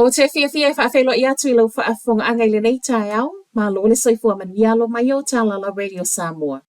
Ou te fiafia e faafeiloai atu i lau faafofogaaga i lenei taeao, malo le soifua manuia alo mai o Talala Radio Samoa.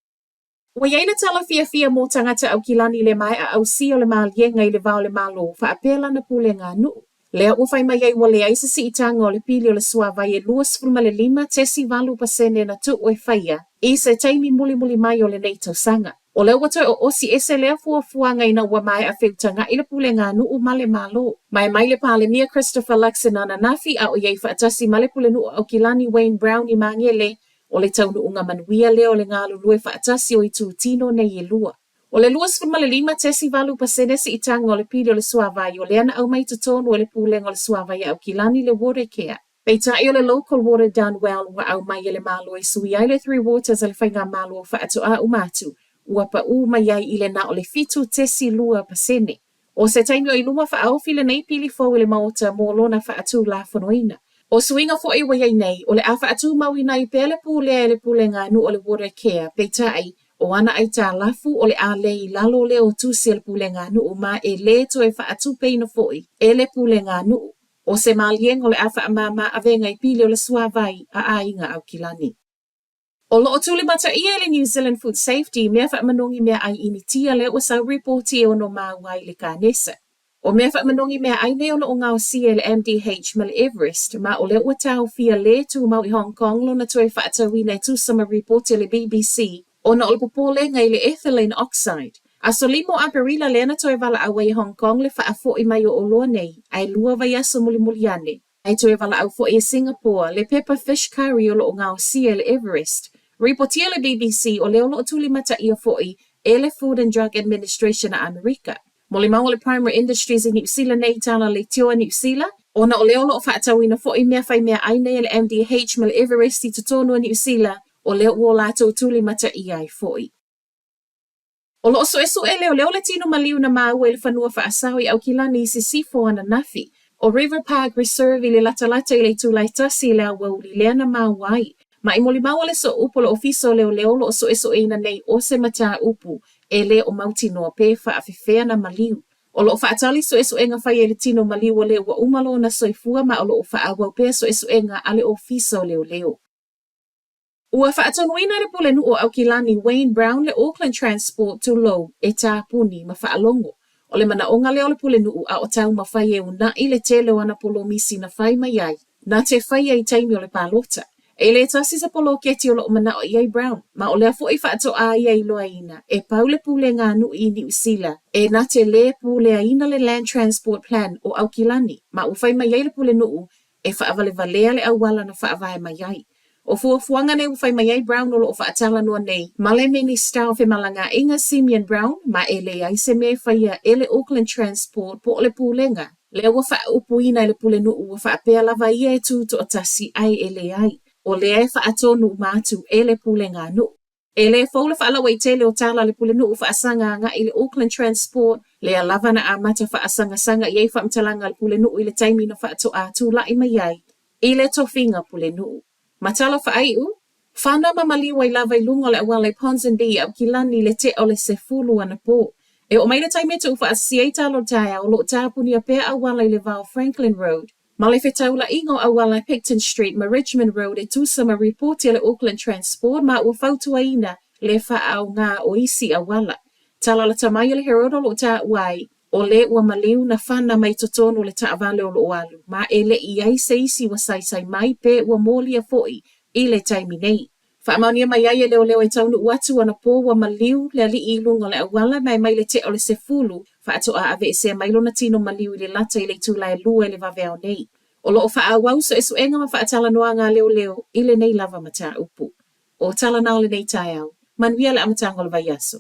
Ua i ai le tala fiafia mo tagata Aukilani i le maea ausia o le maliega i le va o le Malo faapea lana pulega nuu. Lea ua fai mai ai ua leai se siitaga o le pili o le suavai e 25.8% na tuu e faia i se taimi mulimuli mai o lenei tausaga. O lea ua toe oosi ese lea fuafuaga ina ua maea feutaga'i le pulega nuu ma le Malo. Ma e mai le Palemia Christopher Luxon ananafi a o i ai faatasi ma le Pulenuu Aukilani Wayne Brown i Magele, o le taunuuga manuia lea o le galulue faatasi o itutino nei e lua. O le 25.8% siitaga o le pili o le suavai o lea na aumai i totonu e le Pulega o le Suavai a Aukilani le Watercare. Peitai o le Local Water Done Well ua aumai e le Malo e sui ai le Three Waters a le Faigamalo faatoa uma atu, ua paʻū mai ai i le na o le 7.2%. O se taimi o i luma faaofi lenei pili fou i le Maota mo lona faatulafonoina. O suiga foi ua i ai nei, o le a faatumauina ai pea le pulea e le Pulega Nuu o le Watercare, peitai, o ana aitalafu o le a le i lalo lea o tusi a le Pulega Nuu ma e lē toe faatupeina foi e le Pulega Nuu. O se maliega o le a faamāmā avega i pili o le suavai a aiga Aukilani. O loo tulimataia e le New Zealand Food Safety mea faamanogi meaai Initia lea ua sau ripoti e ono maua ai le kanesa. O mea faamanogi meaai nei o loo gaosia e le MDH ma le Everest, ma o lea ua taofia lē tumau i Hong Kong lona toe faatauina e tusa ma ripoti a le BBC ona o le popolega i le ethylene oxide. Aso 5 o Aperila lea na toe valaau ai e Hong Kong le faafoi mai o oloa nei, ae 2 vaiaso mulimuli ane, Ae toe valaau foi e Singapore le pepper fish curry o loo gaosia e le Everest. Ripotia le BBC o lea o loo tulimataia foi e le Food and Drug Administration a Amerika. Molimau o le Primary Industries i Niu Sila nei i tala leitioa Niu Sila, ona o lea o loo faatauina foi mea fai meaai nei e le MDH ma le Everest i totonu o Niu Sila, o lea ua o latou tulimataia ai foi. O loo suesue leoleo le tino maliu na maua i le fanua faasao i Aukilani i Sisifo ananafi. O River Park Reserve i le latalata i le itula e 1 i le aoauli lea na maua ai. Ma i molimau a le sooupu o le Ofisa o Leoleo o loo suesueina nei o se mataupu e lē o mautinoa pe faafefea na maliu. O loo faatali suesuega faia i le tino maliu o lea ua uma lona soifua ma o loo faaauau pea suesuega a le Ofisa o Leoleo. Ua faatonuina e le Pulenuu o Aukilani Wayne Brown le Auckland Transport tulou e tāpuni ma faalogo. O le manaʻoga lea o le Pulenuu a o taumafai e unaʻi le tele o ana polomisi na fai mai ai na te faia i taimi o le palota. E lē tasi se poloketi o loʻo manaʻo i ai Brown, ma o lea foʻi faatoa ia iloaina e pau le pulega a Nuʻi i Niu Sila e na te lē puleaina le Land Transport Plan o Aukilani, ma ua fai mai ai le Pulenuu e faawalevalea le auala na faavae mai ai. O fuafuaga nei ua fai mai ai Brown o loo faatalanoa nei ma le Minista o Femalagaaiga Simeon Brown ma e leai se mea e faia e le Auckland Transport po o le Pulega lea ua faaupuina e le Pulenuu ua faapea lava ia e tu toatasi ae e leai o lea e faatonu uma atu e le Pulega nuu. E lē fou le faalauaitele o tala a le Pulenuu faasaga agai i le Auckland Transport, lea lava na amata faasagasaga i ai faamatalaga a le Pulenuu i le taimi na faatoa tulai mai ai i le tofiga Pulenuu. Ma tala faaiu, fana ma maliu ai lava i luga o le auala i Ponsonby i Aukilani i le tea o le 10 anapō. E oo mai le taimi e tuufaatasia ai tala o le taeao, o lo o tapunia pea auala i le va o Franklin Road Ma le fetaulaiga o auala Picton Street ma Richmond Road e tusa ma ripoti a le Auckland Transport ma ua fautuaina le faaaoga o isi auala. Tala lata mai o le Herald o loo taua ai, o le ua maliu na fana mai totonu o le taavale o loo alu, ma e le i ai se isi ua saisai mai pe ua molia foi i le taimi nei. Faamaonia mai ai e leoleo e taunuu atu anapō ua maliu le alii i luga o le auala ma e mai le tea o le 10 faatoa aveesea mai lona tino maliu i le lata i le itula e 2 i le vaveao nei. O loo faaauau suesuega ma faatalanoaga a leoleo i lenei lava mataupu. O tala na o lenei taeao. Manuia le amataga o le vaiaso.